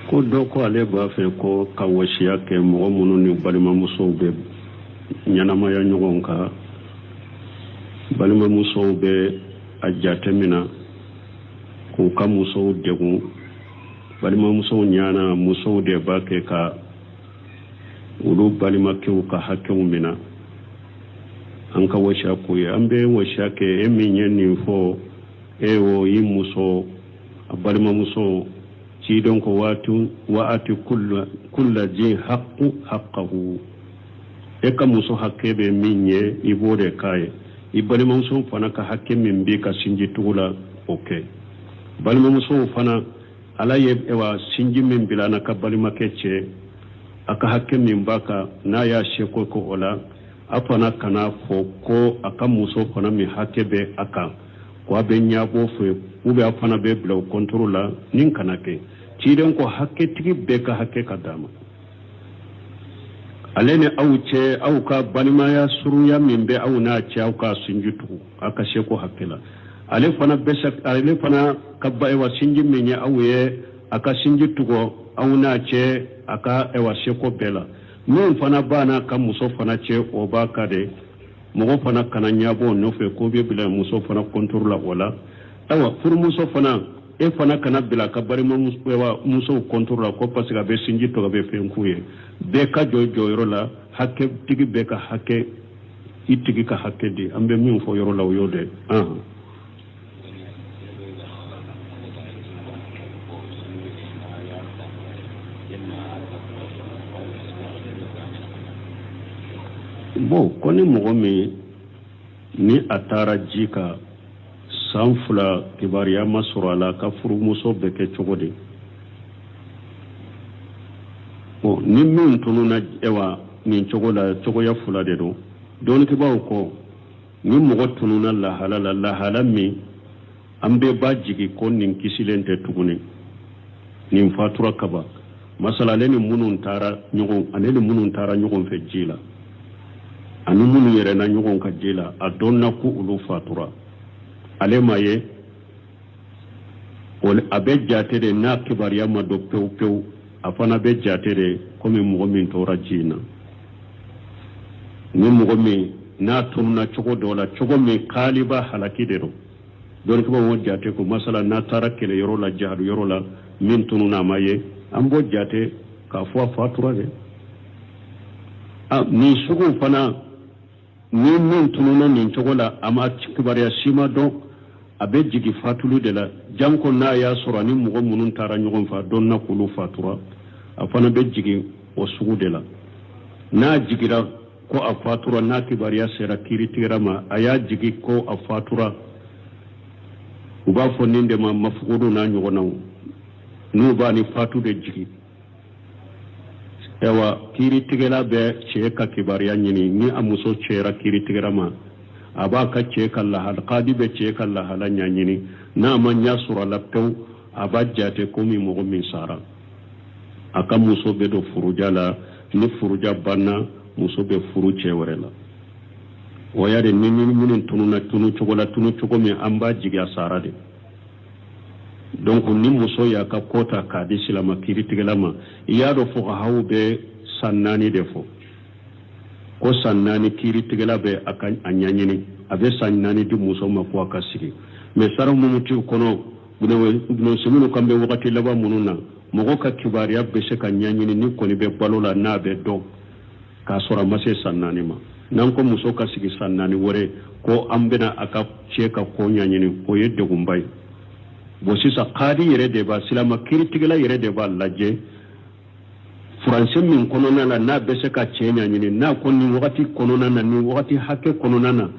Ko dɔ ko ale b'a fɛ ko ka wasiya kɛ mɔgɔ minnu ni balimamusow bɛ ɲɛnamaya ɲɔgɔn kan, balimamusow bɛ a jate minɛ k'u ka musow degun, balimamusow ɲana musow de b'a kɛ ka olu balimakɛw ka hakɛw minɛ. An ka wasiya k'u ye, an bɛ wasiya kɛ e min ye nin fɔ, e o i muso, a balimamuso ciden ko waati wa ati kulla zi haqqu haqqahu, e ka muso hakɛ bɛ min ye, i b'o de k'a ye. I balimamuso fana ka hakɛ min b'i ka sinji tugu la, o kɛ. Balimamusow fana, Ala ye wa sinji min bila n'a ka balimakɛ cɛ, a ka hakɛ min b'a kan, n'a y'a seko kɛ o la, a fana kana fɔ ko a ka muso fana min hakɛ bɛ a kan, ko a bɛ ɲabɔ fɛ ou bien a fana bɛ bila o contre la. Nin kana kɛ. Ciden ko hakɛtigi bɛɛ ka hakɛ ka d'a ma. Ale ni aw cɛ, aw ka balimaya surunya min bɛ aw n'a cɛ, aw ka sinji tugu aw ka seko hakɛ la. Ale fana bɛ se, ale fana ka wa sinji min ye aw ye, a ka sinji tugu aw n'a cɛ a ka wa seko bɛɛ la. Min fana b'a n'a ka muso fana cɛ, o b'a ka de. Mɔgɔ fana kana ɲabɔ o nɔfɛ ko bɛ bila muso fana contre la o la. Ayiwa, furumuso fana, e fana kana bila ka balimamusow contre la ko parce que a bɛ sinji tɔgɔ bɛ fɛn k'u ye. Bɛɛ ka jɔ jɔyɔrɔ la, hakɛtigi bɛɛ ka hakɛ, i tigi ka hakɛ di. An bɛ min fɔ yɔrɔ la, o y'o de. Bon, ko ni mɔgɔ min ni a taara ji kan san 2, kibaruya ma sɔrɔ a la, ka furumuso bɛ kɛ cogo di? Bon, ni min tununa wa nin cogo la, cogoya fila de don. Dɔnnikɛbaaw ko ni mɔgɔ tununa lahala la, lahala min an bɛɛ b'a jigi ko nin kisilen tɛ tuguni, nin fatura kaban, masala ale ni minnu taara ɲɔgɔn, ale ni minnu taara ɲɔgɔn fɛ ji la, ani minnu yɛrɛ na ɲɔgɔn ka ji la, a dɔnna ko olu fatura, ale ma ye, a bɛ jate de n'a kibaruya ma dɔn pewu pewu, a fana bɛ jate de komi mɔgɔ min tora ji in na. Ni mɔgɔ min n'a tununa cogo dɔ la, cogo min kaliba halaki de don, dɔnnikɛbaaw b'o jate ko masala n'a taara kɛlɛ yɔrɔ la, jihadu yɔrɔ la, min tununa a ma ye, an b'o jate k'a fɔ a fatura de. Nin sugu fana, ni min tununa nin cogo la, a ma kibaruya si ma dɔn, a bɛ jigin fatuli de la, janko n'a y'a sɔrɔ ani mɔgɔ minnu taara ɲɔgɔn fɛ, a dɔnna k'olu fatura, a fana bɛ jigin o sugu de la. N'a jigira ko a fatura, n'a kibaruya sera kiiritigɛla ma, a y'a jigi ko a fatura, u b'a fɔ nin de ma mafukudu n'a ɲɔgɔnnaw, n'u b'a ni fatu de jigi. Ayiwa, kiiritigɛla bɛ cɛ ka kibaruya ɲini. Ni a muso cɛra kiiritigɛla ma, a b'a ka cɛ ka lahala, kadi bɛ cɛ ka lahala ɲɛɲini. N'a ma ɲɛ sɔrɔ a la pewu, a b'a jate komi mɔgɔ min sara. A ka muso bɛ don furuja la. Ni furuja banna, muso bɛ furu cɛ wɛrɛ la. O y'a de ni minnu tununa tunu cogo la, tunu cogo min an b'a jigi a sara de. Donc ni muso y'a ka ko ta k'a di silama kiiritigɛla ma, i y'a dɔn fuqahaw bɛ san 4 de fɔ, ko san 4 kiiritigɛla bɛ a ka a ɲɛɲini, a bɛ san 4 di muso ma ko a ka sigi. Mais sara mumutiw kɔnɔ, minnu kan bɛ wagati laban minnu na, mɔgɔ ka kibaruya bɛ se ka ɲɛɲini ni kɔni bɛ balo la, n'a bɛ dɔn k'a sɔrɔ a ma se san 4 ma. N'an ko muso ka sigi san 4 wɛrɛ ko an bɛna a ka cɛ ka ko ɲɛɲini, o ye degunba ye. Bon, sisan kadi yɛrɛ de b'a, silama kiiritigɛla yɛrɛ de b'a lajɛ furancɛ min kɔnɔna na n'a bɛ se ka cɛ ɲɛɲini. N'a ko nin wagati kɔnɔna na, nin wagati hakɛ kɔnɔna na,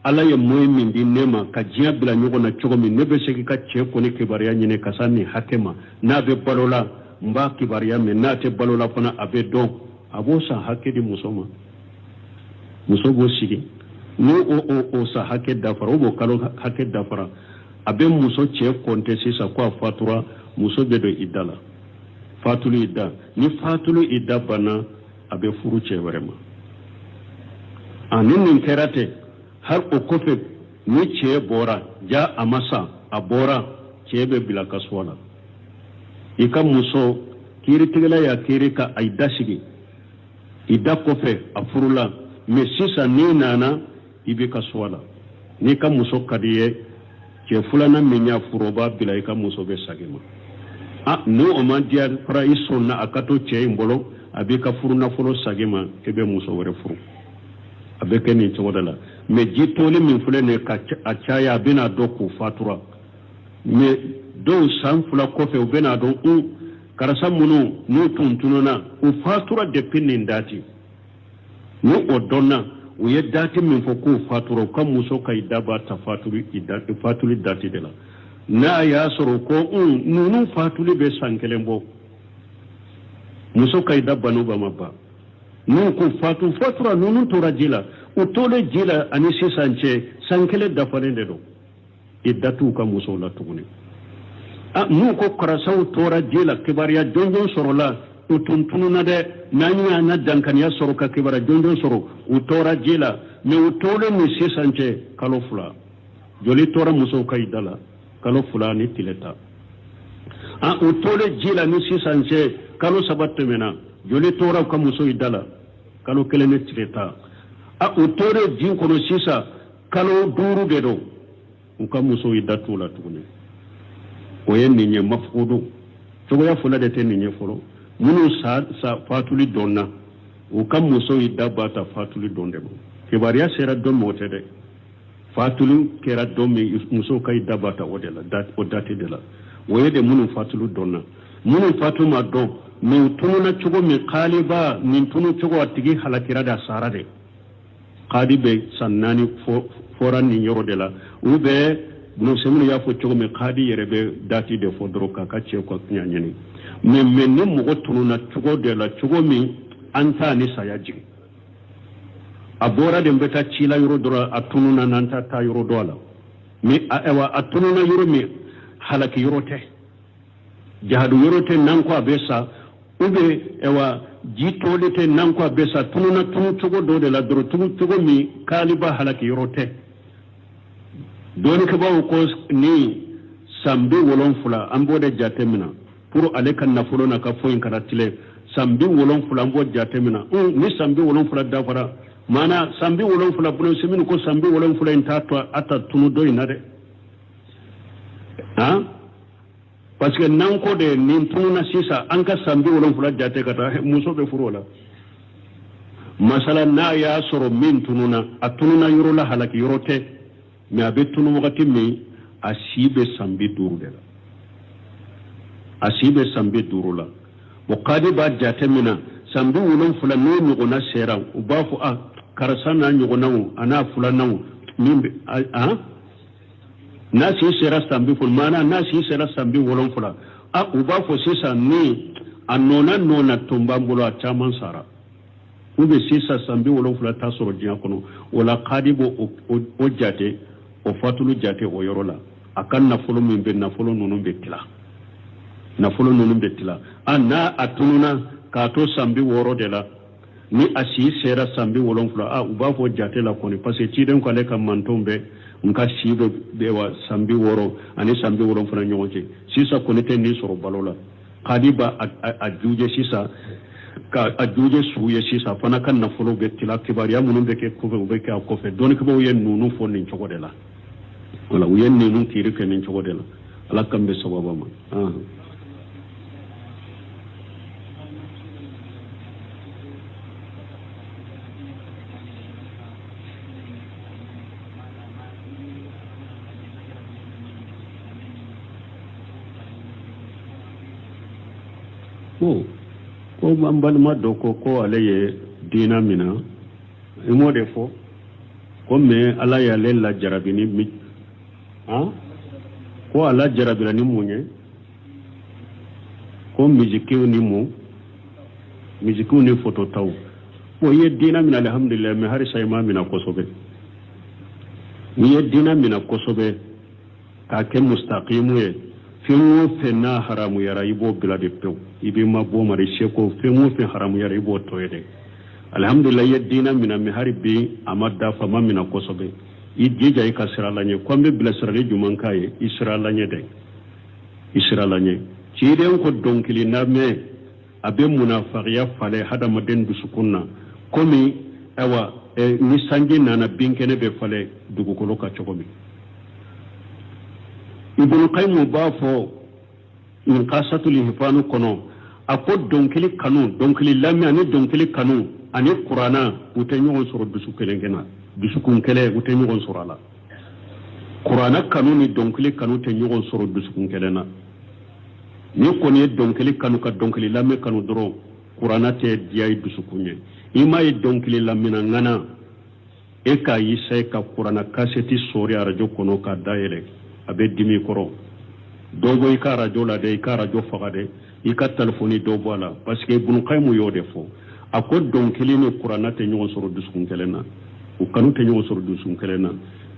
Ala ye moyen min di ne ma ka diɲɛ bila ɲɔgɔn na cogo min, ne bɛ se k'i ka cɛ kɔni kibaruya ɲini ka sa nin hakɛ ma. N'a bɛ balo la, n b'a kibaruya mɛn, n'a tɛ balo la fana, a bɛ dɔn. A b'o san hakɛ di muso ma, muso b'o sigi. Ni o san hakɛ dafara, o b'o kalo hakɛ dafara, a bɛ muso cɛ kɔnte sisan ko a fatura. Muso bɛ don i da la, fatuli i da. Ni fatuli i da banna, a bɛ furu cɛ wɛrɛ ma. Ani nin kɛra ten, hali o kɔfɛ, ni cɛ bɔra ja, a ma sa, a bɔra, cɛ bɛ bila kasuwa la. I ka muso kiiritigɛla y'a kiiri ka a da sigi, i da kɔfɛ a furula. Mais sisan n'i nana, i b'i ka choix la. N'i ka muso ka di ye, cɛ filanan min y'a furu, o b'a bila, i ka muso bɛ sagin ma. A n'o o ma diya fara, i sɔnna a ka to cɛ in bolo, a b'i ka furu nafolo sagin ma, i bɛ muso wɛrɛ furu. A bɛ kɛ nin cogo de la. Mais ji toli min filɛ nin ye ka a caya, a bɛna dɔn k'u fatura. Mais dɔw san 2 kɔfɛ, u bɛna dɔn un karisa minnu n'u tun tununna, u fatura depuis nin dati. Ni o dɔnna, u ye dati min fɔ k'u fatura, u ka muso ka i da b'a ta fatuli dati de la. N'a y'a sɔrɔ ko un ninnu fatuli bɛ san kelen bɔ, muso ka i da banu ba ma ban. N'u ko fatu fatura, ninnu tora ji la, u tolen ji la ani sisan cɛ san kelen dafalen de don, i da t'u ka musow la tuguni. N'u ko karisaw tora ji la, kibaruya jɔnjɔn sɔrɔla, u tun tununna dɛ, n'an y'an ka dankaniya sɔrɔ ka kibaruya jɔnjɔn sɔrɔ, u tora ji la, mais u tolen ni sisan cɛ kalo 2, joli tora musow ka i da la kalo 2 ni tile 10. U tolen ji la ni sisan cɛ kalo 3 tɛmɛna, joli tora u ka musow da la kalo 1 ni tile 10. U tolen ji kɔnɔ sisan kalo 5 de don, u ka musow da t'u la tuguni. O ye nin ye mafukudu cogoya fila de tɛ nin ye fɔlɔ. Minnu sa fatuli dɔnna, u ka musow da b'a ta fatuli don de ma. Kibaruya sera don min, o tɛ dɛ, fatuli kɛra don min, musow ka da b'a ta o de la, o dati de la. O ye de minnu fatuli dɔnna. Minnu fatu ma dɔn, mais u tununa cogo min, kaliba nin tunu cogo, a tigi halakira de, a sara de. Kadi bɛ san 4 fɔra nin yɔrɔ de la. U bɛ Bunu y'a fɔ cogo min, kadi yɛrɛ bɛ dati de fɔ dɔrɔn k'a ka cɛw ka kunya ɲini. Mais ni mɔgɔ tununa cogo de la, cogo min an t'a ni saya jigin, a bɔra de n bɛ taa ci la yɔrɔ dɔ la, a tununa, n'an ta taa yɔrɔ dɔ la. Mais ayiwa, a tununa yɔrɔ min, halaki yɔrɔ tɛ, jahadu yɔrɔ tɛ, n'an ko a bɛ sa, ou bien ayiwa, ji tɔli tɛ, n'an ko a bɛ sa, tununa tunu cogo dɔ de la dɔrɔn, tunu cogo min kaliba halaki yɔrɔ tɛ. Dɔnnikɛbaaw ko ni san 70, an b'o de jate minɛ pour ale ka nafolo n'a ka foyi kana tile. San 70, an b'o jate minɛ. Ni san 70 dafara, maana san 70, Bunu Semini ko san 70 in t'a to a ta tunu dɔ in na dɛ, han, parce que n'an ko de nin tununa sisan, an ka san 70 jate ka taa, muso bɛ furu o la. Masala n'a y'a sɔrɔ min tununa, a tununa yɔrɔ la, halaki yɔrɔ tɛ, mais a bɛ tunu wagati min, a si bɛ san 50 de la, a si bɛ san 50 la. Bon, kadi b'a jate min na, san 70 n'o ɲɔgɔnna sera, u b'a fɔ a karisa n'a ɲɔgɔnnaw a n'a filananw min bɛ a n'a si sera san bi fɔlɔ, maana n'a si sera san 70, a u b'a fɔ sisan ni a nɔna nɔna tun b'an bolo, a caman sara, u bɛ sisan san 70 ta sɔrɔ diɲɛ kɔnɔ. O la kadi b'o o jate, o fatulu jate o yɔrɔ la. A ka nafolo min bɛ, nafolo ninnu bɛ tila, nafolo ninnu bɛ tila. A n'a a tununa k'a to san 60 de la, ni a si sera san 70, a u b'a fɔ jate la kɔni, parce que ciden ko ale ka mantonw bɛ n ka si bɛ wa san 60 ani san 70 ɲɔgɔn cɛ, sisan kɔni tɛ nin sɔrɔ balo la. Kadi b'a a juje sisan, ka a juje su ye sisan fana ka nafolo bɛ tila. Kibaruya minnu bɛ kɛ kɔfɛ, u bɛ kɛ a kɔfɛ. Dɔnnikɛbaaw ye ninnu fɔ nin cogo de la. Wala u ye ninnu kiiri kɛ nin cogo de la. Ala k'an bɛn sababa ma. Ko ko an balima dɔ ko ko ale ye diina mina, i m'o de fɔ ko, mais Ala y'ale lajarabi ni mi han, ko ala jarabira ni mun ye? Ko misikiw ni mun, misikiw ni fototaw. Bon, i ye diina mina, alhamdulilayi, mais halisa i m'a mina kosɛbɛ. N'i ye diina mina kosɛbɛ k'a kɛ mustaqimu ye, fɛn o fɛn n'a haramuyara, i b'o bila de pewu, i b'i ma bɔ mari seko. Fɛn o fɛn haramuyara, i b'o to ye dɛ. Alhamdulilayi, i ye diina mina, mais hali bi a ma dafa, ma mina kosɛbɛ. I jija i ka sira la ɲɛ. Ko an bɛ bilasirali jumɛn k'a ye? I sira la ɲɛ dɛ, i sira la ɲɛ. Ciden ko dɔnkili lamɛn a bɛ munafagiya falen hadamaden dusukun na komi ayiwa ni sanji nana binkɛnɛ bɛ falen dugukolo kan cogo min. Ibunu Kayimu b'a fɔ Igasatul Lahifani kɔnɔ, a ko dɔnkili kanu, dɔnkili lamɛn ani dɔnkili kanu ani kuranna u tɛ ɲɔgɔn sɔrɔ dusu kelen na, dusukun kelen u tɛ ɲɔgɔn sɔrɔ a la. Kuranna kanu ni dɔnkili kanu tɛ ɲɔgɔn sɔrɔ dusukun kelen na. N'i kɔni ye dɔnkili kanu ka dɔnkili lamɛn kanu dɔrɔn, kuranna tɛ diya i dusukun ye. I m'a ye dɔnkili lamɛnna ŋana e k'a essayer ka kuranna kasɛti sɔɔri arajo kɔnɔ k'a dayɛlɛ, a bɛ dimi i kɔrɔ. Dɔ bɔ i ka arajo la dɛ, i ka arajo faga dɛ, i ka telefɔni dɔ bɔ a la, parce que Ibunu Kayimu y'o de fɔ. A ko dɔnkili ni kuranna tɛ ɲɔgɔn sɔrɔ dusukun kelen na, u kanu tɛ ɲɔgɔn sɔrɔ dusukun kelen na.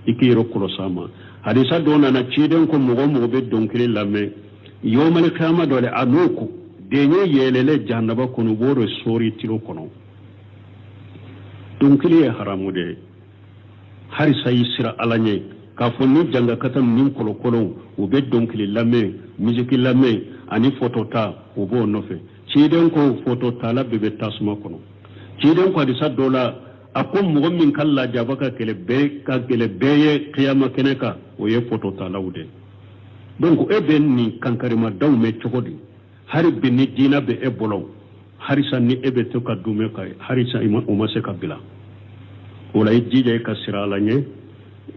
I k'i yɛrɛ kɔlɔsi a ma. Hadisa dɔ nana, ciden ko mɔgɔ o mɔgɔ bɛ dɔnkili lamɛn yomali kiyama dɔ le, a n'o ko dɛɲɛ yɛlɛlen jahanaba kɔnɔ, u b'o de sɔɔri tilo kɔnɔ. Dɔnkili ye haramu de ye. Halisa i siran Ala ɲɛ k'a fɔ ni jangakata ni kɔlɔkɔlɔw u bɛ dɔnkili lamɛn, misiki lamɛn ani fotota, u b'o nɔfɛ. Ciden ko fototala bɛɛ bɛ tasuma kɔnɔ. Ciden ko hadisa dɔ la, a ko mɔgɔ min ka lajaba ka gɛlɛn bɛɛ ka gɛlɛn bɛɛ ye kiyama kɛnɛ kan, o ye fototalaw de ye. Donc e bɛ nin kankarimadaw mɛn cogo di? Hari bi ni diinɛ bɛ e bolo, harisa ni e bɛ to ka dumɛ ka harisa o ma se ka bila o la, i jija i ka siran Ala ɲɛ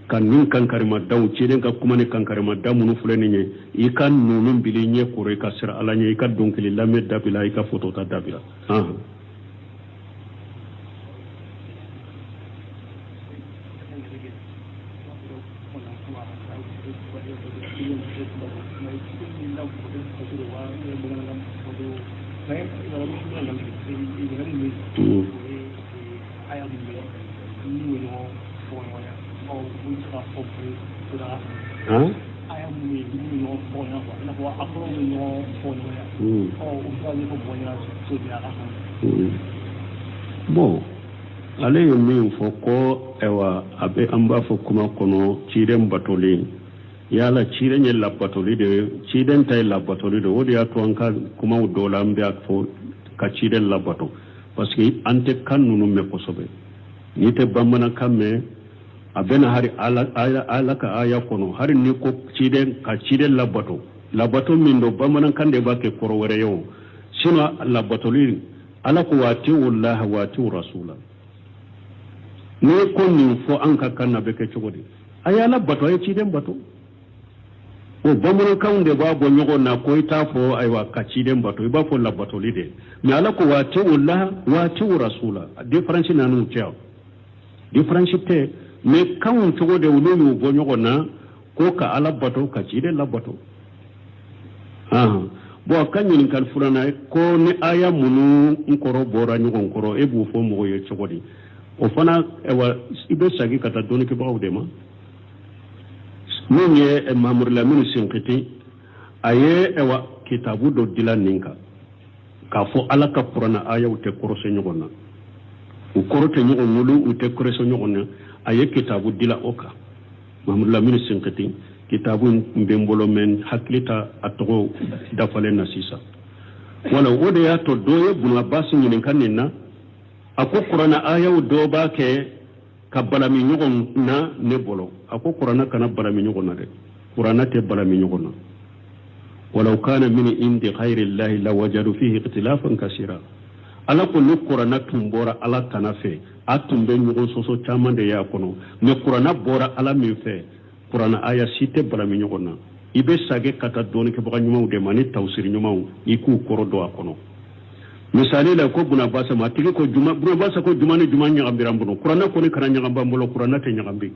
ka nin kankarimadaw, ciden ka kuma ni kankarimada minnu filɛ nin ye, i ka ninnu bila i ɲɛ kɔrɔ, i ka siran Ala ɲɛ, i ka dɔnkili lamɛn dabila, i ka fotota dabila. Bon, ale ye min fɔ ko ayiwa, a bɛ an b'a fɔ kuma kɔnɔ ciden batolen, yala ciden ye labatoli de ye, ciden ta ye labatoli de, o de y'a to an ka kumaw dɔw la an bɛ a fɔ ka ciden labato, parce que an tɛ kan ninnu mɛn kosɛbɛ. N'i tɛ bamanankan mɛn, a bɛna hari ala ka aya kɔnɔ, hari n'i ko ciden ka ciden labato, labato min don, bamanankan de b'a kɛ kɔrɔ wɛrɛ ye o. Sinon labatoli, ala ko wa atiwu laha wa atiwu rasula. N'i ko nin fɔ an ka kan na, bɛ kɛ cogo di? A ye ala bato, a ye ciden bato. O bamanankanw de b'a bɔ ɲɔgɔn na ko i t'a fɔ ayiwa ka ciden bato, i b'a fɔ labatoli de. Mais ala ko wa atiwu laha wa atiwu rasula, différence n'u cɛ, différence tɛ, mais kanw cogo de olu y'u bɔ ɲɔgɔn na ko ka ala bato, ka ciden labato. Bon, a ka ɲininkali filanan ko ni aya minnu n kɔrɔ bɔra ɲɔgɔn kɔrɔ, e b'o fɔ mɔgɔw ye cogo di? O fana, ayiwa, i bɛ segin ka taa dɔnnikɛbagaw de ma. Min ye Mahamadu Lamini Sinkiti, a ye ayiwa kitabu dɔ dilan nin kan k'a fɔ ala ka kuranna ayaw tɛ kɔrɔsɛ ɲɔgɔn na, u kɔrɔ tɛ ɲɔgɔn wolo, u tɛ kɔrɔsɛ ɲɔgɔn na. A ye kitabu dilan o kan, Mahamadu Lamini Sinkiti. Kitabu in bɛ n bolo, mais hakili ta a tɔgɔ dafalen na sisan. Wala o de y'a to dɔ ye Buna Abasi ɲininka nin na. A ko kuranna ayaw dɔ b'a kɛ ka balami ɲɔgɔn na ne bolo. A ko kuranna kana balami ɲɔgɔn na dɛ, kuranna tɛ balami ɲɔgɔn na. Walaw kana min indi ghayri llahi lawajadu fihi ikhtilafan kasira. Ala ko ni kuranna tun bɔra ala tana fɛ, a tun bɛ ɲɔgɔn sɔsɔ caman de y'a kɔnɔ. Mais kuranna bɔra ala min fɛ, kuranna aya si tɛ balami ɲɔgɔn na. I bɛ sagɛ ka taa dɔnnikɛbaga ɲumanw de ma ni tawusiri ɲumanw, i k'u kɔrɔ dɔn a kɔnɔ. Misali la, ko Buna Basa ma, a tigi ko juma, Buna Basa ko juma ni juma ɲagambira n bolo, kuranna kɔni kana ɲagamban bolo. Kuranna tɛ ɲagambi.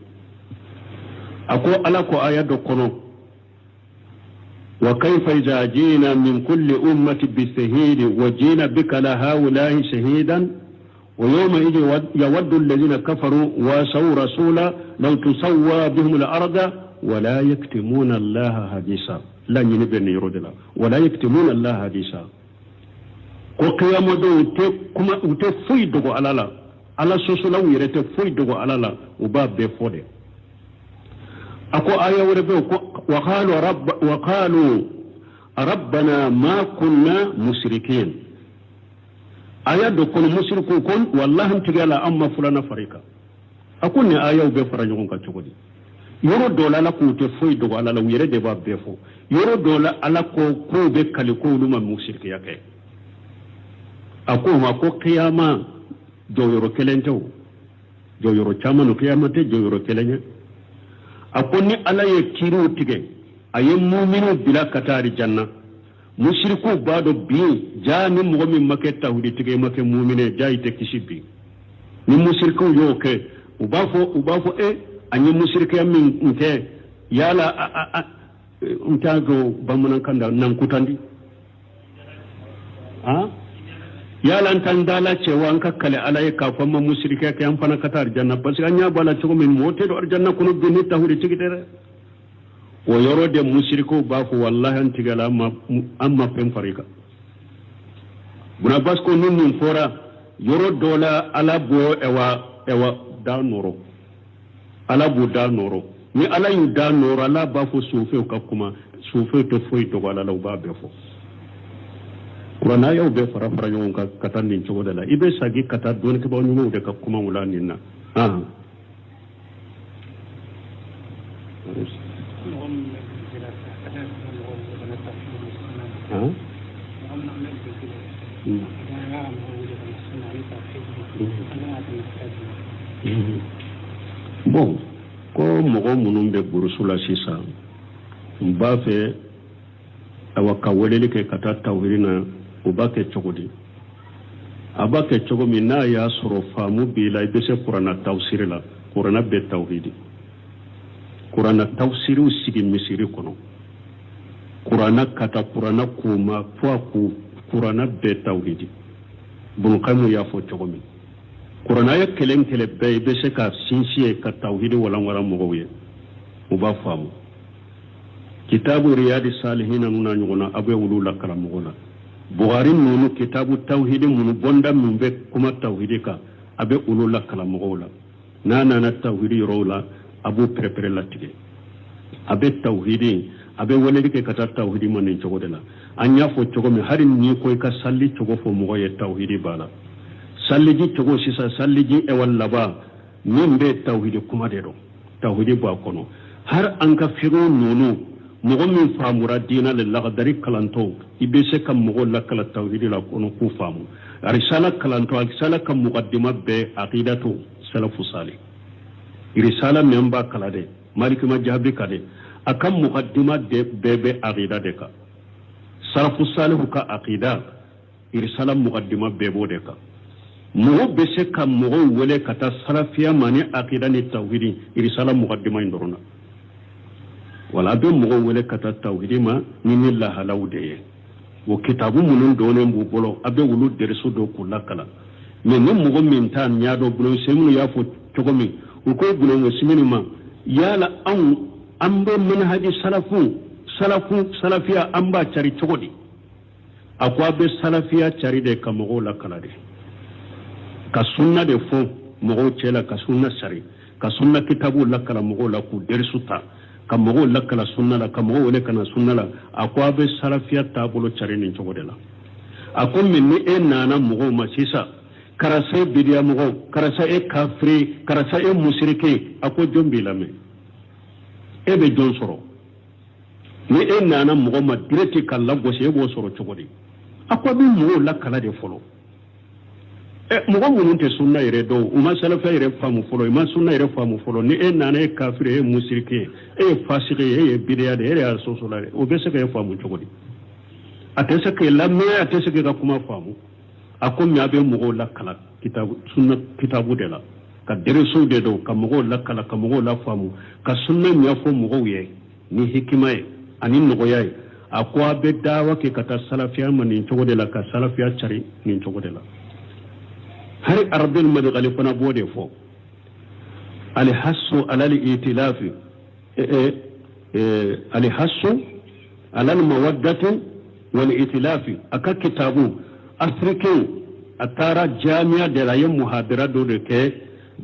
A ko ala ko aya dɔ kɔnɔ: wa kayfa iza jina min kulli ummati bisahidi wa jina bika ala haulahi shahidan wa yawma idin yawaddu alladhina kafaru wa asaw rasula law tusawwa bihim al-arda wala yaktumuna allaha hadisa. Laɲini bɛ nin yɔrɔ de la, wala yaktumuna allaha hadisa, ko kiyama don u tɛ kuma, u tɛ foyi dogo ala la. Ala sɔsɔlaw yɛrɛ tɛ foyi dogo ala la, u b'a bɛɛ fɔ de. A ko aya wɛrɛ bɛ yen ko wa qalu rabb wa qalu. Rabbana ma kunna musirikin. Aya dɔ kɔnɔ, musiriku ko walahi n tigi Ala, an ma fulana fara i kan. A ko nin ayaw bɛ fara ɲɔgɔn kan cogo di? Yɔrɔ dɔ la, Ala k'u tɛ foyi dogo Ala la, u yɛrɛ de b'a bɛɛ fɔ. Yɔrɔ dɔ la, Ala ko k'u bɛ kali ko olu ma musirikiya kɛ. A ko ma ko kiyama jɔyɔrɔ kelen tɛ, o jɔyɔrɔ caman no. Kiyama tɛ jɔyɔrɔ kelen ye. A ko ni Ala ye kiriw tigɛ, a ye muminiw bila ka taa alijanna. Musirikuw b'a dɔn bi ja ni mɔgɔ min ma kɛ tawhiditigi ye, ma kɛ mumini, ja i tɛ kisi bi. Ni musirikuw y'o kɛ, u b'a fɔ e an ye musirikiya min kɛ, yala n t'a dɔn bamanankan da nankutandi han, yala an t'an dala cɛ wa? An ka kale Ala ye k'a fɔ an ma musirikiya kɛ, an fana ka taa alijanna, parce que an ɲa b'a la cogo min, mɔgɔ tɛ don alijanna kɔnɔ bi ni tawhiditigi tɛ dɛ. O yɔrɔ de, musirikuw b'a fɔ walahi an tigɛla, an ma fɛn fara i kan. Buna Abbas ko ni nin fɔra yɔrɔ dɔ la, Ala b'o ɛwa da nɔrɔ, Ala b'u da nɔrɔ. Ni Ala y'u da nɔrɔ, Ala b'a fɔ sofɛw ka kuma. Sofɛw tɛ foyi dogo Ala la, u b'a bɛɛ fɔ. Kuranɛ ayaw bɛɛ fara fara ɲɔgɔn kan ka taa nin cogo de la. I bɛ sagi ka taa dɔnnikɛbaw ɲumanw de ka kumaw la nin na. Mɔgɔ min bɛ bilisi la sa, ka taa mɔgɔ wele ka na tafsir ni sunna ma. Mɔgɔ min bɛ bilisi la sa, a ka kan ka mɔgɔ wele ka na sunna ani tafsir ma, an kan ka tɛmɛ sira jumɛn? Bon, ko mɔgɔ minnu bɛ burusu la sisan, n b'a fɛ awa ka weleli kɛ ka taa tawhiri na, u b'a kɛ cogo di? A b'a kɛ cogo min, n'a y'a sɔrɔ faamu b'i la, i bɛ se kuranna tafsiri la. Kuranna bɛ tawhidi, kuranna tafsiriw sigi misiri kɔnɔ, kuranna ka taa kuranna koma fo a ko kuranna bɛɛ tawhidi. Bunukayimu y'a fɔ cogo min, kuranna ye kelen kelen bɛɛ, i bɛ se ka sinsin ye ka tawhidi walanwalan mɔgɔw ye, u b'a faamu. Kitabu Riyadi Salihina ninnu n'a ɲɔgɔnna, a bɛ olu la karamɔgɔ la. Buhari ninnu, kitabu tawhidi minnu, bɔnda minnu bɛ kuma tawhidi kan, a bɛ olu la karamɔgɔw la. N'a nana tawhidi yɔrɔw la, a b'o pɛrɛpɛrɛ latigɛ. A bɛ tawhidi, a bɛ weleli kɛ ka taa tawhidi ma nin cogo de la. An y'a fɔ cogo min, hali n'i ko i ka salli cogo fɔ mɔgɔ ye, tawhidi b'a la. Salliji cogo sisan, salliji ɛwa laban min bɛ tawhidi kuma de don, tawhidi b'a kɔnɔ. Har an ka fiqhu ninnu, mɔgɔ min faamura diina le, lagadari kalantɔ, i bɛ se ka mɔgɔw lakala tawhidi la kɔnɔ k'u faamu. Arisala kalantɔ, arisala ka mukaddima bɛɛ aqidatu salafu salih. Risala min b'a kala de, Maliki Majabi ka de, a ka mukaddima de bɛɛ bɛ aqida de kan, salafu salihu ka aqida. Irisala mukaddima bɛɛ b'o de kan. Mɔgɔ bɛ se ka mɔgɔw wele ka taa salafiya ma ni aqida ni tawhidi, irisala mukaddima in dɔrɔn na. Wala a bɛ mɔgɔw wele ka taa tawhidi ma ni lahalaw de ye. O kitabu minnu dɔnnen b'u bolo, a bɛ olu derisu dɔ k'u lakalan. Mais ni mɔgɔ min t'a ɲɛ dɔn, bulonseminu y'a fɔ cogo min, u ko bulonseminu ma yala anw an bɛ manhaji salafu salafu salafiya, an b'a cari cogo di? A ko a bɛ salafiya cari de ka mɔgɔw lakala de, ka sunna de fɔ mɔgɔw cɛ la, ka sunna sari, ka sunna kitabuw lakala mɔgɔw la, k'u derisu ta, ka mɔgɔw lakala sunna la, ka mɔgɔw wele ka na sunna la. A ko a bɛ salafiya taabolo cari nin cogo de la. A ko min ni e nana mɔgɔw ma sisan, karisa ye bidiya mɔgɔw, karisa e kafiri, karisa e musirike, a ko jɔn b'i lamɛn? E bɛ jɔn sɔrɔ? Ni e nana mɔgɔ ma direct ka lagosi, e b'o sɔrɔ cogo di? A ko a bɛ mɔgɔw lakala de fɔlɔ. Ɛ, mɔgɔ minnu tɛ sunna yɛrɛ dɔn, u ma salafiya yɛrɛ faamu fɔlɔ, u ma sunna yɛrɛ faamu fɔlɔ, ni e nana, e kafiri, e ye musirike ye, e ye fasigi ye, e ye bidiya de ye, e yɛrɛ y'a sɔsɔ la dɛ, o bɛ se ka e faamu cogo di? A tɛ se k'e lamɛn, a tɛ se k'e ka kuma faamu. A ko min a bɛ mɔgɔw lakala kitabu sunna kitabu de la, ka deresow de dɔn, ka mɔgɔw lakala, ka mɔgɔw lafaamu, ka sunna ɲɛfɔ mɔgɔw ye ni hikima ye ani nɔgɔya ye. A ko a bɛ dawa kɛ ka taa salafiya ma nin cogo de la, ka salafiya cari nin cogo de la. Hari Arabil Madgali fana b'o de fɔ, alihassu alal itilafi, alihassu alal mawaddati wal itilafi. A ka kitabu africain, a taara jamiya de la, a ye muhadara dɔ de kɛ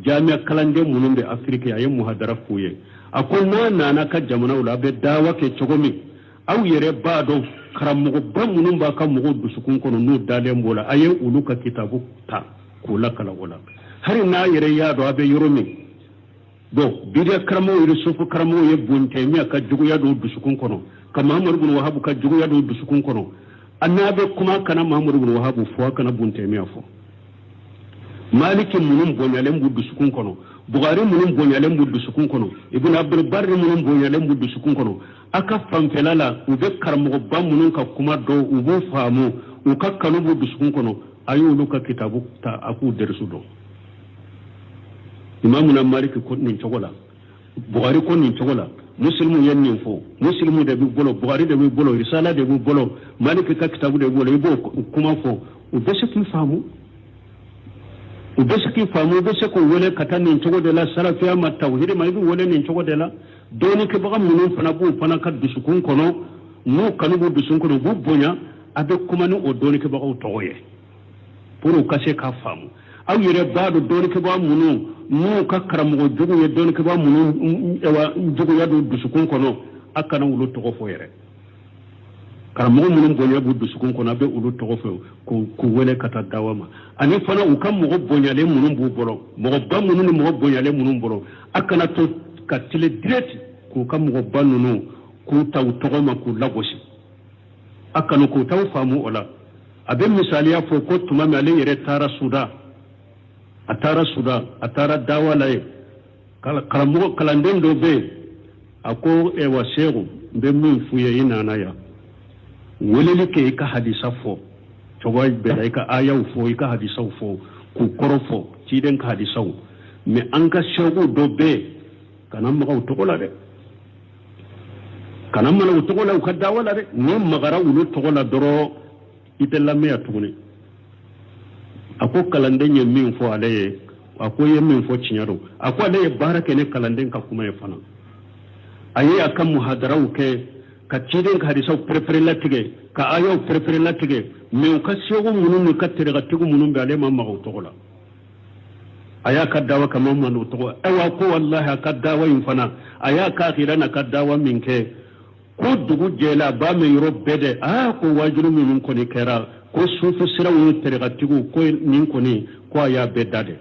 jamiya kalanden minnu bɛ Afiriki, a ye muhadara f'u ye. A ko n'a nana ka jamanaw la, a bɛ dawa kɛ cogo min, aw yɛrɛ b'a dɔn. Karamɔgɔba minnu b'a ka mɔgɔw dusukun kɔnɔ, n'u dalen b'o la, a ye olu ka kitabu ta k'u lakalan o la. Hali n'a yɛrɛ y'a dɔn a bɛ yɔrɔ min, bon, bidiya karamɔgɔw yɛrɛ, sufu karamɔgɔw ye Bun Taymiya ka juguya don dusukun kɔnɔ, ka Mahamadu bin Wahabu ka juguya don dusukun kɔnɔ. A n'a bɛ kuma, kana Mahamadu bin Wahabu fɔ, a kana Bun Taymiya fɔ. Maliki minnu bonyalen b'u dusukun kɔnɔ, Bugari minnu bonyalen b'u dusukun kɔnɔ, Ibn Abdulbari minnu bonyalen b'u dusukun kɔnɔ, a ka fanfɛla la, u bɛ karamɔgɔba minnu ka kuma dɔn, u b'u faamu, u ka kanu b'u dusukun kɔnɔ, a y'olu ka kitabu ta, a k'u derisu dɔn. Imamuna Maliki ko nin cogo la, Bugari ko nin cogo la, Musilimu ye nin fɔ, Musilimu de b'i bolo, Bugari de b'i bolo, Risala de b'i bolo, Maliki ka kitabu de b'i bolo, i b'o kuma fɔ, u bɛ se k'i faamu, u bɛ se k'i faamu, i bɛ se k'u wele ka taa nin cogo de la, salafiya ma, tawhidi ma, i b'u wele nin cogo de la. Dɔɔnikɛbaga minnu fana b'u fana ka dusukun kɔnɔ, n'u kanu b'u dusukun kɔnɔ, u b'u bonya, a bɛ kuma ni o dɔɔnikɛbagaw tɔgɔ ye pour u ka se k'a faamu. Aw yɛrɛ b'a dɔn dɔɔnikɛbaga minnu n'u ka karamɔgɔ jugu ye dɔɔnikɛbaga minnu juguya don dusukun kɔnɔ, a kana olu tɔgɔ fɔ yɛrɛ. Karamɔgɔ minnu bonya b'u dusukun kɔnɔ, a bɛ olu tɔgɔ fɔ k'u wele ka taa dawa ma. Ani fana u ka mɔgɔ bonyalen minnu b'u bolo, mɔgɔba minnu ni mɔgɔ bonyalen minnu bolo, a kana to ka tile direct k'u ka mɔgɔba ninnu k'u ta u tɔgɔ ma k'u lagosi. A kanu k'u t'aw faamu o la. A bɛ misaliya fɔ ko tuma min ale yɛrɛ taara Sudan, a taara Sudan, a taara dawa la yen, karamɔgɔ kalanden dɔ bɛ yen, a ko ewa seku, n bɛ min f'u ye, i nana yan weleli kɛ, i ka hadisa fɔ cogoya bɛɛ la, i ka ayaw fɔ, i ka hadisaw fɔ k'u kɔrɔ fɔ, ciden ka hadisaw, mais an ka seku dɔ bɛ yen, kana maga u tɔgɔ la dɛ, kana maga u tɔgɔ la u ka dawa la dɛ. N'i magara olu tɔgɔ la dɔrɔn, i tɛ lamɛn yan tuguni. A ko kalanden ye min fɔ ale ye, a ko i ye min fɔ tiɲɛ don. A ko ale ye baara kɛ ni kalanden ka kuma ye fana. A ye a ka muhadaraw kɛ ka ciden ka hadisaw perepere latigɛ, ka ayaw perepere latigɛ, mais u ka segu minnu n'u ka tarikatigiw minnu bɛ, ale ma maga u tɔgɔ la. A y'a ka dawa kama ma n'o tɔgɔ. Ayiwa, ko walahi, a ka dawa in fana, a y'a ka akira n'a ka dawa min kɛ, ko dugu jɛla, a b'a mɛn yɔrɔ bɛɛ dɛ. Aa, ko waajuli minnu kɔni kɛra, ko sufi siraw ni tarikatigiw, ko nin kɔni, ko a y'a bɛɛ da dɛ.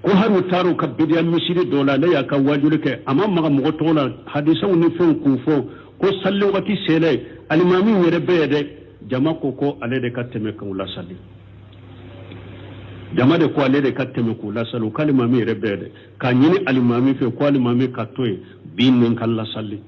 Ko hali u taara u ka bidiya misiri dɔ la, ale y'a ka waajuli kɛ, a ma maga mɔgɔ tɔgɔ la, hadisaw ni fɛnw k'u fɔ. Ko sali wagati selen, alimami yɛrɛ bɛ yen dɛ, jama ko ko ale de ka tɛmɛ k'u lasali. Jama de ko ale de ka tɛmɛ k'u lasali. U k'alimami yɛrɛ bɛ yen dɛ, k'a ɲini alimami fɛ ko alimami ka to yen bi nin ka lasali.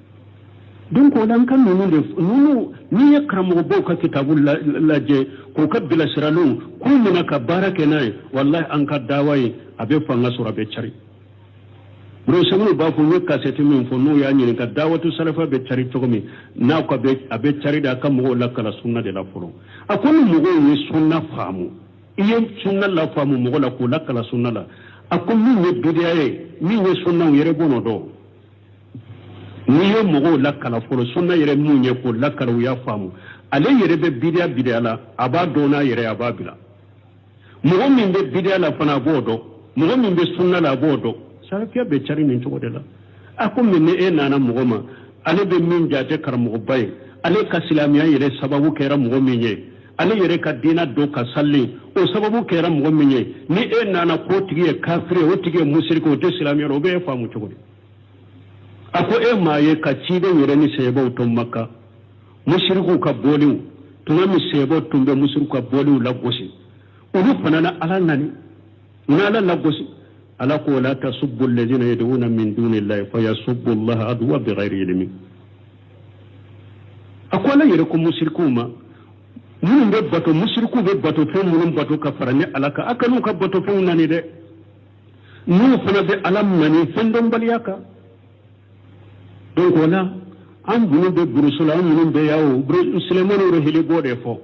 Donc o la, an ka ninnu de ninnu, n'i ye karamɔgɔbaw ka kitabu lajɛ k'u ka bilasiraliw k'u minɛ ka baara kɛ n'a ye, walahi, an ka dawa ye a bɛ fanga sɔrɔ, a bɛ cari. Burusɛmunu b'a fɔ, n ye kasɛti min fɔ, n'u y'a ɲininka dawatu salafa bɛ cari cogo min n'a ko a bɛ cari de, a ka mɔgɔw lakala sunna de la fɔlɔ. A ko ni mɔgɔw ye sunna faamu, i ye sunna lafaamu mɔgɔ la k'o lakala sunna la, a ko min ye bidiya ye, min ye sunna, u yɛrɛ b'o dɔn. N'i ye mɔgɔw lakala fɔlɔ sunna yɛrɛ mun ye, k'o lakala, u y'a faamu, ale yɛrɛ bɛ bidiya bidiya la, a b'a dɔn n'a yɛrɛ, a b'a bila. Mɔgɔ min bɛ bidiya la fana, a b'o dɔn. Mɔgɔ min bɛ sunna la, a b'o dɔn. Salafiya bɛ cari nin cogo de la. A ko mais ni e nana mɔgɔ ma, ale bɛ min jate karamɔgɔba ye, ale ka silamɛya yɛrɛ sababu kɛra mɔgɔ min ye, ale yɛrɛ ka diinɛ dɔn ka sali o sababu kɛra mɔgɔ min ye, ni e nana k'o tigi ye kafiri ye, o tigi ye musiriki, o tɛ silamɛya la, o bɛ e faamu cogo di? A ko e maa ye ka ciden yɛrɛ ni sahabaw to Maka, musirikiw ka bɔliw, tuma min sahabaw tun bɛ musirikiw ka bɔliw lagosi, olu fana na Ala nani, na Ala lagosi. Ala ko la tasubbu alladhina yad'una min dunillahi fayasubbu allaha adwa bighayri ilmi. A ko Ala yɛrɛ ko musirikiw ma minnu bɛ bato, musirikiw bɛ bato fɛn minnu bato ka fara ni Ala kan, a kan'u ka bato fɛnw nani dɛ, n'u fana bɛ Ala nani fɛn dɔnbaliya kan. Donc o la, an minnu bɛ burusu la, an minnu bɛ yan o, Sulemani Rohili b'o de fɔ.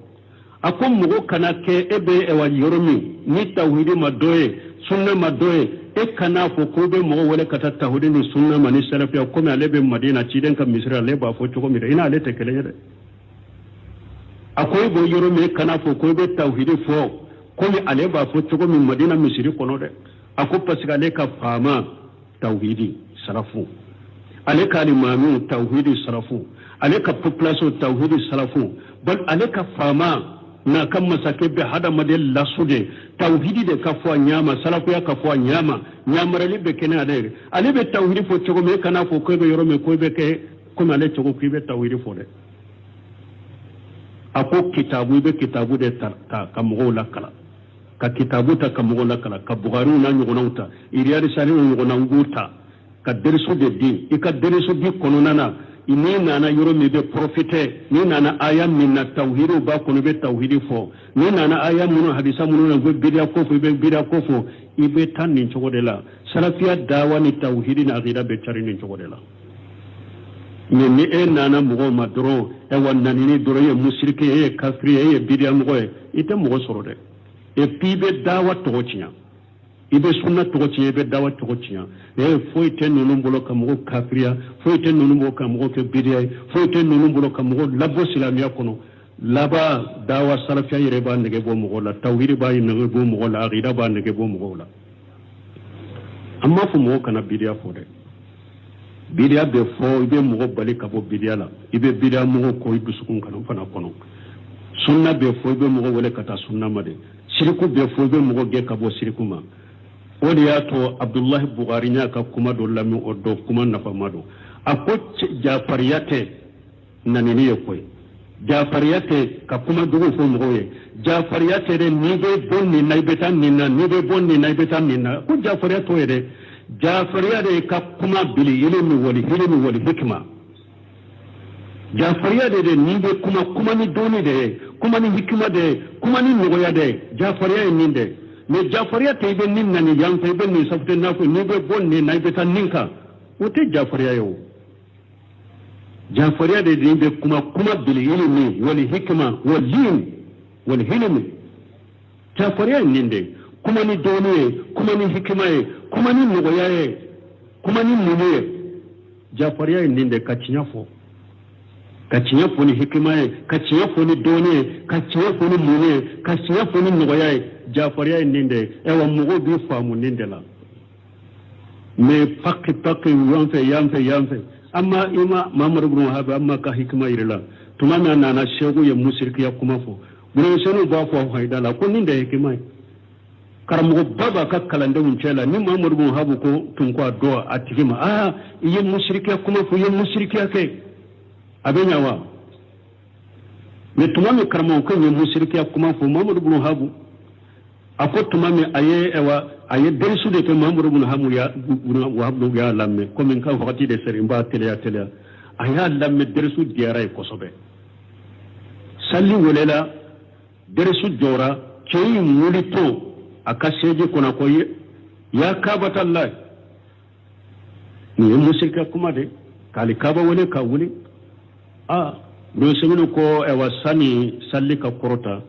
A ko mɔgɔ kana kɛ e bɛ ɛwa yɔrɔ min ni tawhidi ma dɔ ye, sunna ma dɔ ye, e kan'a fɔ ko bɛ mɔgɔ wele ka taa tawhidi ni sunna ma ni salafiya, komi ale bɛ Madina ciden ka misiri, ale b'a fɔ cogo min dɛ, i n'ale tɛ kelen ye dɛ. A ko e b'o yɔrɔ min, e kan'a fɔ ko i bɛ tawhidi fɔ komi ale b'a fɔ cogo min Madina misiri kɔnɔ dɛ. A ko parce que ale ka faama tawhidi sarafu, ale ka alimamiw tawhidi sarafu. Ale ka population tawhidi salafu, bal ale ka faama n'a ka masakɛ bɛ hadamaden lasu de tawhidi de ka fɔ a ɲama, salafuya ka fɔ a ɲama, ɲamarali bɛ kɛ n'ale ye. Ale bɛ tawhidi fɔ cogo min, e kana fɔ ko e bɛ yɔrɔ min ko e bɛ kɛ komi ale cogo k'i bɛ tawhidi fɔ dɛ. A ko kitabu, i bɛ kitabu de ta ka mɔgɔw lakalan, ka kitabu ta ka mɔgɔw lakalan, ka bugariw n'a ɲɔgɔnnaw ta, iriyadi saliw ɲɔgɔnnaw b'u ta ka derisu de di. I ka derisu di kɔnɔna na, n'i nana yɔrɔ min i bɛ profiter, n'i nana aya min na tawhidiw b'a kɔnɔ, i bɛ tawhidi fɔ. N'i nana aya minnu, hadisa minnu na, u bɛ bidiya ko fɔ, i bɛ bidiya ko fɔ. I bɛ taa nin cogo de la. Salafiya dawa ni tawhidi ni akida bɛ cari nin cogo de la. Mais ni e nana mɔgɔw ma dɔrɔn, ayiwa, nanini dɔrɔn, e ye musiriki ye, e ye kafiri ye, e ye bidiya mɔgɔ ye, i tɛ mɔgɔ sɔrɔ dɛ. Et puis i bɛ dawa tɔgɔ tiɲɛ, i bɛ sunna tɔgɔ tiɲɛ, i bɛ dawa tɔgɔ tiɲɛ. Ee, foyi tɛ ninnu bolo ka mɔgɔw kafiriya, foyi tɛ ninnu bolo ka mɔgɔw kɛ bidiya ye, foyi tɛ ninnu bolo ka mɔgɔw labɔ silamɛya kɔnɔ. Laban, dawa salafiya yɛrɛ b'a nege bɔ mɔgɔw la, tawhidi b'a nege bɔ mɔgɔw la, akida b'a nege bɔ mɔgɔw la. An m'a fɔ mɔgɔw kana bidiya fɔ dɛ. Bidiya bɛ fɔ, i bɛ mɔgɔ bali ka bɔ bidiya la, i bɛ bidiya mɔgɔw kɔ i dusukun kana fana kɔnɔ. Sunna bɛ fɔ, i bɛ mɔgɔ wele ka taa sunna ma de. Siriku bɛ fɔ, i bɛ mɔgɔ gɛn ka bɔ siriku ma. O de y'a to Abudulahi Bugari y'a ka kuma dɔ lamɛn, o dɔ kuma nafama don. A ko jafariya tɛ nanini ye koyi, jafariya tɛ ka kuma jugu fɔ mɔgɔw ye, jafariya tɛ dɛ n'i bɛ bɔ nin na i bɛ taa nin na, n'i bɛ bɔ nin na i bɛ taa nin na. Ko jafariya t'o ye dɛ. Jafariya de ye ka kuma bili ilimi wali hilimi wali hikima. Jafariya de n'i bɛ kuma, kuma ni dɔnni de ye, kuma ni hikima de ye, kuma ni nɔgɔya de ye. Jafariya ye nin de. Mais jafariya tɛ i bɛ nin na nin yan fɛ, i bɛ nin safute n'a fɔ, n'i bɛ bɔ nin na i bɛ taa nin kan, o tɛ jafariya ye. O jafariya de n'i bɛ kuma, kuma bili ilimi wali hikima wali wali hilimi. Jafariya ye nin de: kuma ni dɔnni ye, kuma ni hikima ye, kuma ni nɔgɔya ye, kuma ni muɲu ye. Jafariya ye nin de: ka tiɲɛ fɔ, ka tiɲɛ fɔ ni hikima ye, ka tiɲɛ fɔ ni dɔnni ye, ka tiɲɛ fɔ ni muɲu ye, ka tiɲɛ fɔ ni nɔgɔya ye. Jafariya ye nin de ye. Ayiwa, mɔgɔw b'i faamu nin de la. Mais paki paki, yan fɛ, yan fɛ, yan fɛ, amma i ma Mamadu bin Wahab, amma ka hikima yir'i la. Tuma min a nana, seku ye musirikiya kuma fɔ, burumisɛnninw b'a fɔ hayida la ko nin de ye hikima ye. Karamɔgɔba b'a ka kalandenw cɛ la ni Mamadu bin Wahab ko tun ko a dɔn a tigi ma: aa, i ye musirikiya kuma fɔ, i ye musirikiya kɛ, a bɛ ɲa wa? Mais tuma min karamɔgɔkɛ ye musirikiya kuma fɔ, Mamadu bin Wahab a ko tuma min a ye, ayiwa, a ye derisu de kɛ, Mamadu bin Wahab y'a lamɛn. Komi n ka wagati de sera, n b'a teliya teliya. A y'a lamɛn, derisu diyara ye kosɛbɛ. Sali welela, derisu jɔra, cɛ in wulitɔ a ka seji kɔnɔ ko: ya kabatalayi, nin ye musirikɛ kuma de k'ale kaba wele ka wuli. Aa, don ko, ayiwa, sani sali ka kɔrɔta,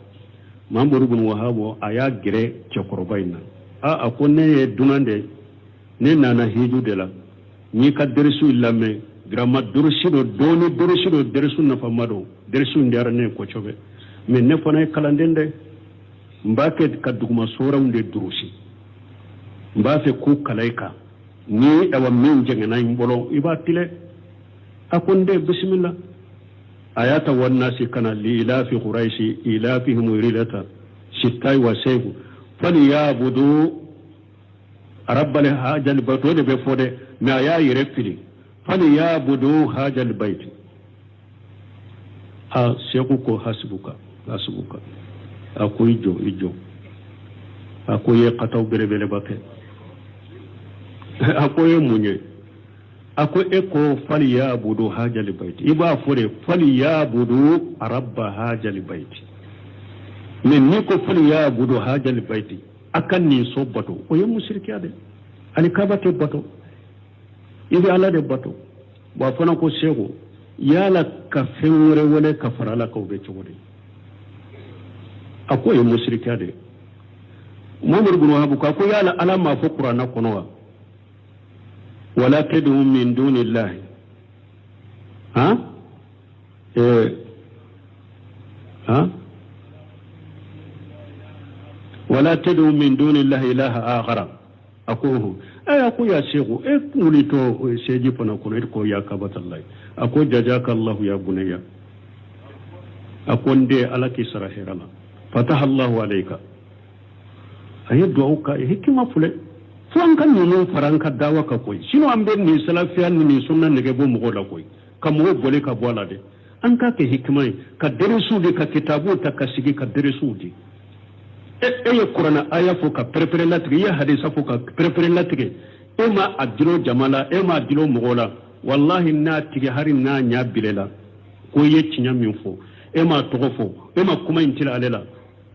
Mamadu bin Wahabu a y'a gɛrɛ cɛkɔrɔba in na. A ko: ne ye dunan de, ne nana hiju de la, n y'i ka derisu lamɛn, vraiment durusi don, dɔɔni durusi don, derisu nafama don, derisu in diyara ne ye kosɛbɛ. Mais ne fana ye kalanden dɛ, n b'a kɛ ka duguma soranw de durusi, n b'a fɛ k'u kala i kan ni, awa, min jɛngɛnna n bolo, i b'a tile. A ko: n den, bisimila. A y'a ta wannasi kana li ilafi quraisi ilafihim rilata sittai wa seyfu falyabudu rabbal hajal bayt. O de bɛ fɔ dɛ, mais a y'a yɛrɛ fili: falyabudu hajal bayt. A seku ko: hasibuka, hasibuka. A ko: i jɔ, i jɔ. A ko: i ye kataw belebeleba kɛ. A ko: i ye mun ye? A ko: e ko falyabudu hajal bayt, i b'a fɔ de falyabudu rabba hajal bayt. Mais n'i ko falyabudu hajal bayt, a ka nin so bato, o ye musirikiya de. Ani kaba tɛ bato, i bɛ Ala de bato. Wa fana ko: seko, yala ka fɛn wɛrɛ wele ka fara Ala kan, o bɛ cogo di? A ko o ye musirikiya de. Muhammadu bin Wahab ko, a ko: yala Ala m'a fɔ kuranna kɔnɔ wa: wala tad'u min dunillahi ha eh ha wala tad'u min dunillahi ilaha akhara? A ko: Ɛ, a ko ya seku, e wulitɔ seji fana kɔnɔ, e ko ya kabatalayi. A ko jajaka allahu ya bunayya. A ko n den, Ala k'i sara hɛrɛ la, fataha allahu alayka. A ye duwawu ka hikima filɛ. Fo an ka ninnu fara an ka dawa kan koyi, sinon an bɛ nin salafiya ni nin sunna nege bɔ mɔgɔw la koyi, ka mɔgɔw boli ka bɔ a la dɛ. An k'a kɛ hikima ye, ka deresuw di, ka kitabuw ta ka sigi ka deresuw di. E e ye kuranɛ aya fɔ ka pɛrɛpɛrɛ latigɛ, i ye hadisa fɔ ka pɛrɛpɛrɛ latigɛ, e ma a dilo jama la, e ma a dilo mɔgɔw la. Walahi, n'a tigi hari n'a ɲa bilela ko i ye tiɲɛ min fɔ, e m'a tɔgɔ fɔ, e ma kuma in tila ale la,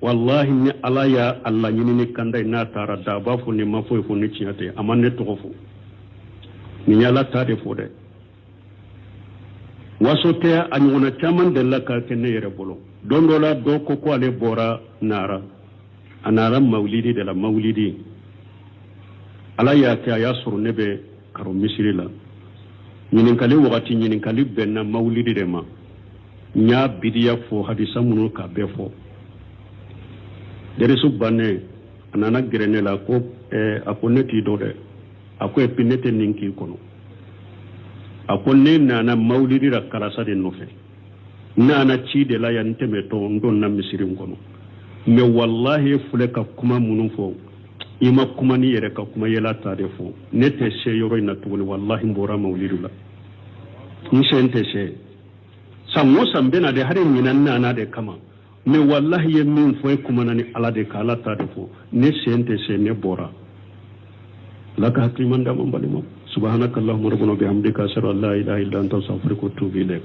walahi, ni Ala y'a a laɲini ni kanda ye, n'a taara da, a b'a fɔ nin ma foyi fɔ ni tiɲɛ tɛ, a ma ne tɔgɔ fɔ, nin ye Ala ta de fɔ dɛ. Waso tɛ, a ɲɔgɔnna caman delila ka kɛ ne yɛrɛ bolo. Don dɔ la, dɔ ko ko ale bɔra Nara, a nara mawulidi de la. Mawulidi, Ala y'a kɛ a y'a sɔrɔ ne bɛ karo misiri la. Ɲininkali wagati, ɲininkali bɛnna mawulidi de ma. N y'a bidiya fɔ, hadisa minnu k'a bɛɛ fɔ. Dɛrisu bannen, a nana gɛrɛ ne la ko a ko ne t'i dɔn dɛ. A ko et puis ne tɛ nin k'i kɔnɔ. A ko ne nana mawulidi la karasa de nɔfɛ, n nana ci de la yan, n tɛmɛtɔ n donna misiri in kɔnɔ. Mais walahi, filɛ ka kuma minnu fɔ, i ma kuma ni yɛrɛ ka kuma yɛlɛ ta de fɔ. Ne tɛ se yɔrɔ in na tuguni. Walahi, n bɔra mawulidi la, n sen tɛ se. San o san bɛ na de, hali ɲinan nana de kama. Mais walahi, ye min fɔ, e kumana ni Ala de ka Ala ta de fɔ, ne sen tɛ se, ne bɔra. Ala ka hakiliman d'an ma. N balimaw, subhanaka allahumma rabbana bihamdika, ashhadu an la ilaha illa anta, astaghfiruka wa atubu ilaik.